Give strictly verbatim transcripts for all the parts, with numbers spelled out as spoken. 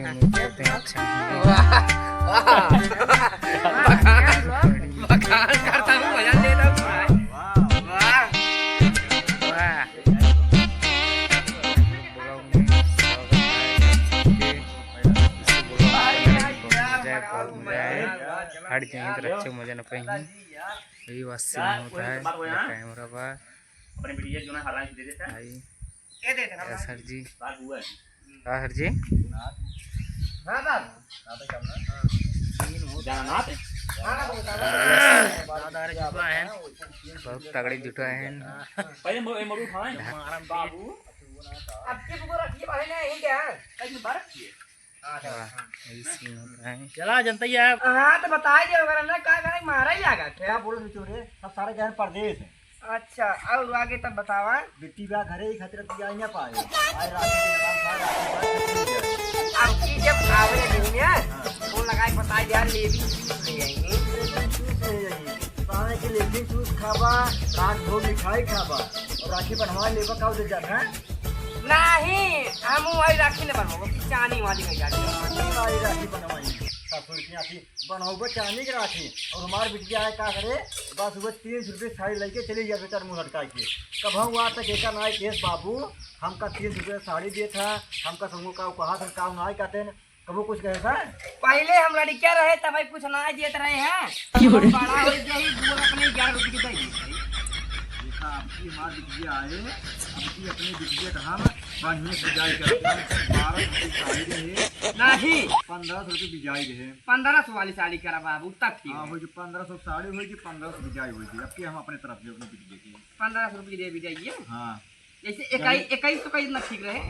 करते हैं, अच्छा। वाह, वाह। बखान, बखान करता हूँ, मजा लेता हूँ। वाह। वाह। Vlog में स्वागत है सबके। इस vlog में बहुत मजा आए, बहुत मजा आए। हट जाइए तो अच्छा मजा न पाएंगे। यही बस scene होता है, camera पर। अपने बिटिया जो ना हराई दे देता है। भाई, ये दे देना। सर जी। बात हुआ है। का सर जी? हाँ, बाबू। हाँ, तो करना। हाँ। Scene होता है। जाना आप? हाँ, हाँ, बोलता है। बहुत तगड़े जुटा है। पहले मो-, ये मरु उठाएं। बाबू। अब के बुको रखिए, पहले नहीं क्या? कहीं बार रखिए। वाह, यही scene होता है। चला, जनता ही है। हाँ, तो बताई दे ओकरा ना, का करे, मारा ही लागा। क्या बोलो तू रे? सब सारे गए परदेस। अच्छा, और आगे तब बतावा। बिट्टी बा घरे ही खातिर तू आई ना पाए। आए राखी के नाम था, राखी बा खत्म हो जाए। अब की जब आवे दिन में, हाँ। फोन लगाए बताई दे यार, लेवी जूस ले आई। लेवी जूस ले आई। काहे कि लेवी जूस खाबा, रात भर मिठाई खाबा और राखी बनवा लेबा का उधर जात है? नहीं, हम वही राखी न बनवाबो, कि चानी वाली हो जाती। चानी वाली राखी बनवाई, ससुर की आँखी बनवाबो चानी की राखी। और हमार बिटिया है का करे, बस वो तीन सौ रुपये साड़ी लेके चली जाए बेचार मुँह लटकाई के। कब हम वहाँ तक एका ना केस बाबू, हमका तीन सौ रुपये साड़ी दिए था, हमका संगो का उपहार हम काम ना कहते हैं, कबो कुछ कहे था? पहले हम लड़किया रहे तब कुछ ना देत रहे हैं। क्यों रे? बड़ा हो गया ही बुआ अपने ग्यारह रुपये की दे। देखा, अब की हमार बिटिया आए, अब की अपने बिटिया का हम बढ़िया से बिजाई करते हैं। बारह सौ रुपये साड़ी रहे। नहीं। पन्द्रह सौ रुपये बिजाई रहे। पन्द्रह सौ वाली साड़ी करा बाबू, तब ठीक हाँ, है। वो जो पन्द्रह सौ साड़ी होई, जो पन्द्रह सौ बिजाई होई थी। अब की हम अपने तरफ से अपने बिटिया की। पन्द्रह सौ रुपये दे बिजाइए। हाँ। जैसे इक्कीस, चलिए। इक्कीस सौ का इतना ठीक रहे।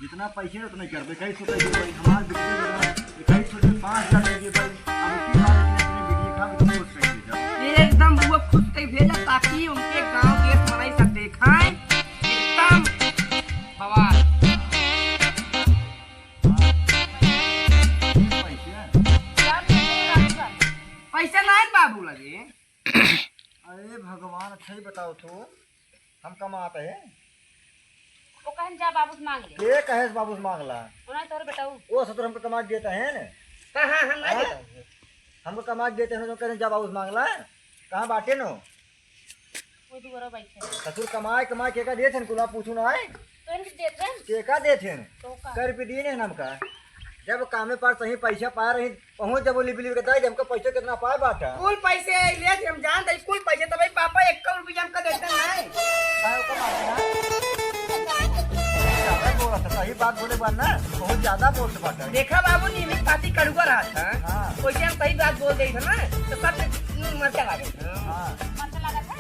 जितना पैसे उतना ही करबे, इक्कीस सौ का ही भाई, हमार बिटिया का इक्कीस सौ से पाँच हजार दे दिए भाई। अब इतनी बार इतने, इतने बिटिया का हम इतने खुश कर दिए जाओ। ये एकदम वो खुश कई भेजा ताकि उनके गांव के मनई सब देखाएं। एकदम बवाल। पैसे? पैसा ना है बाबू लगे। अरे भगवान, अच्छा ही बताओ तो। हम कमात है। वो कहन जा बाबू से मांग ले। के कहे से बाबू से मांगला? उन्हें तोर बेटा उ। ओ ससुर हमको कमा के देता है न? हाँ, हाँ, हम नहीं हाँ? देते। हमको कमा के देते हैं, जो कहें जा बाबू से मांगला। कहाँ बाटे नो? वो दुआरा बैठे। ससुर कमाए, कमाए के का देत हैं, कुला पूछू ना आए? तो इनके देत हैं। के का देत हैं? तो का? कर भी दीन है हमका। जब कामे पर सही पैसा पा रही, पहुँच जब लिबी लिबी के दाई, हमका पैसा कितना पाए बाटा? कुल पैसे ले, हम जान दई, कुल पैसे तो भाई पापा एक रुपया हमका देते नहीं। काहे ओकर मारते हैं? ज्यादा बोलत है, सही बात बोले बार ना, बहुत ज्यादा बोलत बाटा। देखा बाबू, नीमी पाती कड़ुआ रहा था। हाँ। वैसे हम सही बात बोल देई था ना, तो सब मुंह मरचा लागे। हाँ। मरचा लगा था?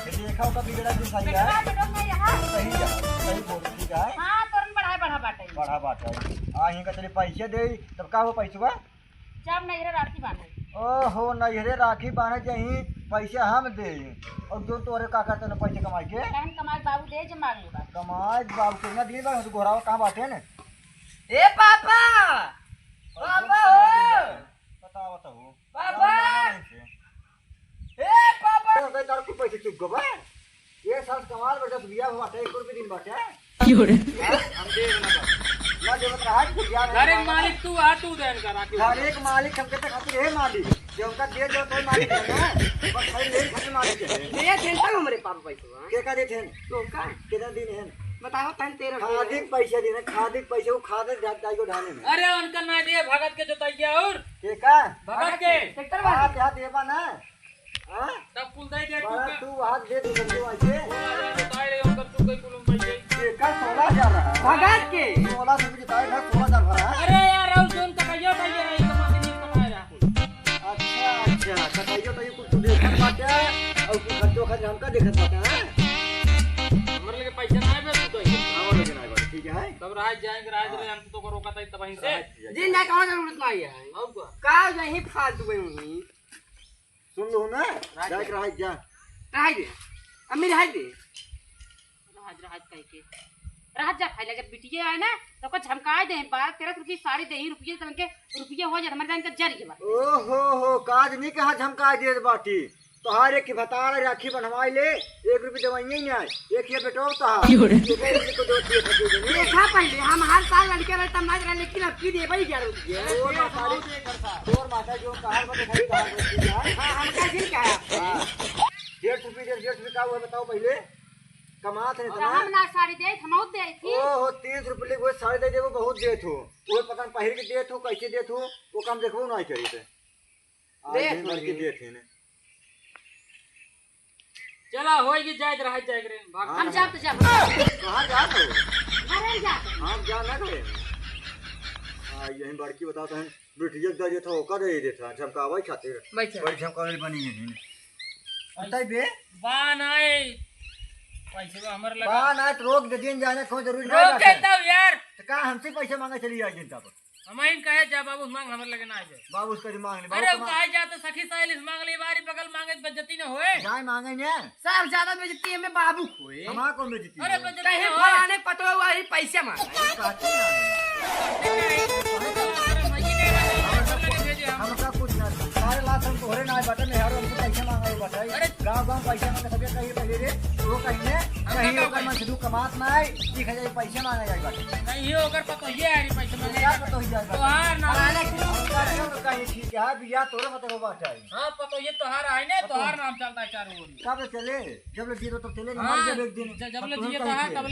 ये देखा ओकर बिगड़ा दिन सही है। बेटवा, बेटवा नहीं रहा। सही है, सही बोल, ठीक है। हाँ, तोरन बढ़ाए बढ़ा बाटे। बढ़ा बाटे। आ, इनका चले पैसे दे, तब का हो पैसवा? जब नैहरे राखी बांधे। ओहो, नैहरे राखी बांधे जहीं पैसे हम दे। और जो तोरे का करते न पैसे कमाई के? कहन कमाई बाबू दे जे मांग लेबा। कमाई बाबू कितना दिन बाद गोहरावा कहाँ बाटे न? ए पापा! पापा हो! बताओ, बताओ। पापा! ए पापा! हो गए, तार कुल पैसे चुक गए बा। ये साल कमाल बा, दस बिया बाटे, एक रुपये दिन बाटे। क्यों रे? हाँ? हम दे ना बा। ना देवत रहा, कुछ याद नहीं। घर एक मालिक तू आ, तू देन करा के। घर एक मालिक हम कहते खातिर हे मालिक, जो उनका दे दो तो मालिक है ना। बस खाली मेरे खातिर मालिक है। दे देन तब हमरे पापा पैसा। के का देत हैं? तो का? कितना दिन है? बताओ, तन तेरह खादी के पैसा देना, खादी के पैसा, वो खाद डाल, डाल को डाले में। अरे, उनका ना दे, भगत के जोतैया और। के का? भगत के। ट्रैक्टर वाला। हाथ, हाथ देबा ना। हाँ? तब कुल दे दे, बड़ा कुल का। तू हाथ दे, तू करके वैसे। सोलह हजार बताए रहे, उनका तू कोई कुल उनका ये। के का सोलह हजार रहा? भगत के। सोलह सौ रुपये बताए रहा, सोलह हजार भरा। अरे यार, और जोन का भैया, भैया, ये तो माते नहीं बताए रहा। अच्छा, अच्छा, कटाइयो तो ये कुछ तू देखत बाटे, और कुछ खर्चो खर्च हमका देखत बाटे, हैं? हमरे लगे पैसा ना आवे, तू तो ये। हाँ, वो लेकिन आए बाटे, ठीक है। तब राज जाएंगे, राज हाँ। रहे, हम तो को रोका था तब वहीं से। राज जाए। जी, ना, कहाँ जरूरत ना आई है। और का? का नहीं फालतू में हुई? सुन लो ना, राज जाए के जाए। राज जा। राज दे। अम्मी राज दे। रहत, रहत कह के। रहत जा खाई लगे, बिटिया आए ना, तो ओकर झमकाए दे, बारह तेरह सौ रुपये साड़ी दे, रुपये तो उनके रुपये हो जाए, हमारे जान के जर के बा। ओहो हो, काज नहीं कहा झमकाए दे बाटी। तोहार एक भतार राखी बंधवाई ले, एक रुपये देवाइए ही नहीं आए। एक ये बेटो तोहार। क्यों रे? एक रुपये को दो, दो, दो, दो, दो। देखा पहले, हम हर साल लड़के रहे तब ना रहे, लेकिन अब की देबे ही ग्यारह रुपये। तोर माता रे, तोर माता जो कहार बने खाई, कहार बने खाई। हाँ, हम का दिल कहा? हाँ। डेढ़ रुपये, डेढ़, डेढ़ रुपये का हुआ बताओ पहले? कमात है तो इतना? हम ना साड़ी देत, हम और देत ही। ओहो, तीस रुपये ले वो साड़ी दे दे, वो बहुत देत हो। वो पता नहीं पहिर के देत हो, कैसे देत हो, वो काम देखबो ना करी थे। आज देत दिन भर की होई। देत है ने। चला, होई कि जाइत रहा, जाए रे, भाग। हाँ। हम जाब तो जाब। कहाँ जात हो? घरे जाब। हम जा ना घरे। हाँ, यही बड़की बताता है, बिटिया का देत हो, ओका दे देत है, झमकावे खातिर। बैठे। बड़ी झमकावे बनी है। बताई बे? बा नाई। पैसे बा हमर लगा। बा नाई तो रोक दे दिन जाने, कोई जरूरी नहीं रोक बात है। देता हूँ यार। तो का हमसे पैसे मांगे चली आई दिन तब? हम ही कहे जा बाबू मांग, हमर लगे ना आ जाए। बाबू से कभी मांग ले, बाबू अरे, के वो मांग। कहे जा तो सखी सहेली से मांग ले, बारी बगल मांगे तो बेइज्जती न होए। जाए मांगे ने। सब ज्यादा बेइज्जती हमें बाबू को है। हमार को बेइज्जती अरे, है। बेइज्जती कहीं न होए। फलाने पतोह वाली पैसे मांगे। कहती ना। अरे, भाई, ये नहीं रहा, हम सब लगे भेजे हम। हम सब कुछ ना। सारे लाख हम तोहरे ना बाटे, मेहरारू हमसे पैसे मांगे बाटे। अरे। गाँव गाँव पैसे मांगे, सबके कहिए पहले रे, वो कहीं ने, हम कहीं का ओकर करी? मन से तू कमात ना है, ठीक है, ये पैसे मांगे जाए बाटे। नहीं, ये ओकर पतोहिए आ रही पैसे मांगे। क्या पतोहिए आ रही? तोहार नाम। अरे, तू कहीं ठीक है, बिया तोरे मतलब बाटे। हाँ, पतोहिए तोहार आए ने, पतोह। तोहार नाम चलता है चारों ओर। कब चले? जब ले जिए तो चले, हाँ, मर जाए एक दिन। ज-, जब अब ले तुरंत जिए कहीं तोहार, थे। तब